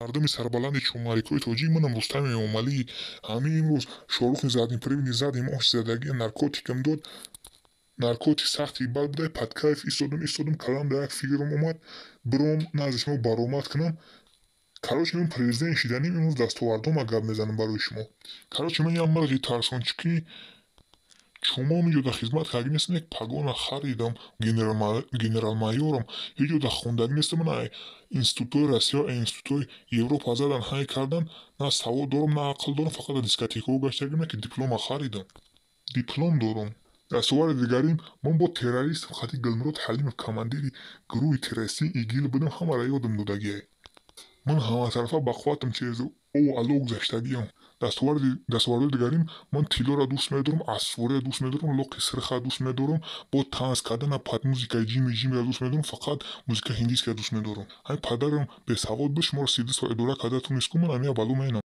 Мардуми сарбаланди чумарикои тоҷик, манам Рустами Эмомалӣ. Ҳамин имрӯз Шоҳрухи заднеприводный задим, ош задаги, наркотикам дод. Наркотик сахти бад будай, под кайф истодам, истодам, калам да як фикрам омад, биром назди шумо баромад кунам. Короче, ман президент шиданим, имрӯз дастовардома гап мезанам барои шумо. Короче, ман як мирғи тарсончикӣ чумом иҷода хизмат карда нестам, як погона харидам, генерал-майорам, ҳеҷ хондаги нестам, ман институтҳои Россия, институтҳои Европа задан, ҳай кардан, на савод дорам, на ақл дорам, фақат дискотекаҳо гаштагим, ки диплома харидам. Диплом дорам. Дастоварди дигарим, ман бо террористам хати Гулмурод Ҳалимов, командири гурӯҳи террористии ИГИЛ будам, ҳамаро ёдам додагиай. Ман ҳаматарафа бақувватам, через ову ало гузаштагиам. Дастовардҳои дигарим, ман тиллоро дӯст медорам, аспвориро дӯст медорам, лоқи сирхаро дӯст медорам, бо танц кардана под музыкаи ҷими ҷимиро дӯст медорам, фақат музикаи ҳиндийскиро дӯст медорам. Ҳамин падарам бесавод буд, шуморо 32 сол идора карда тунест, ку ман ҳамин балу менам.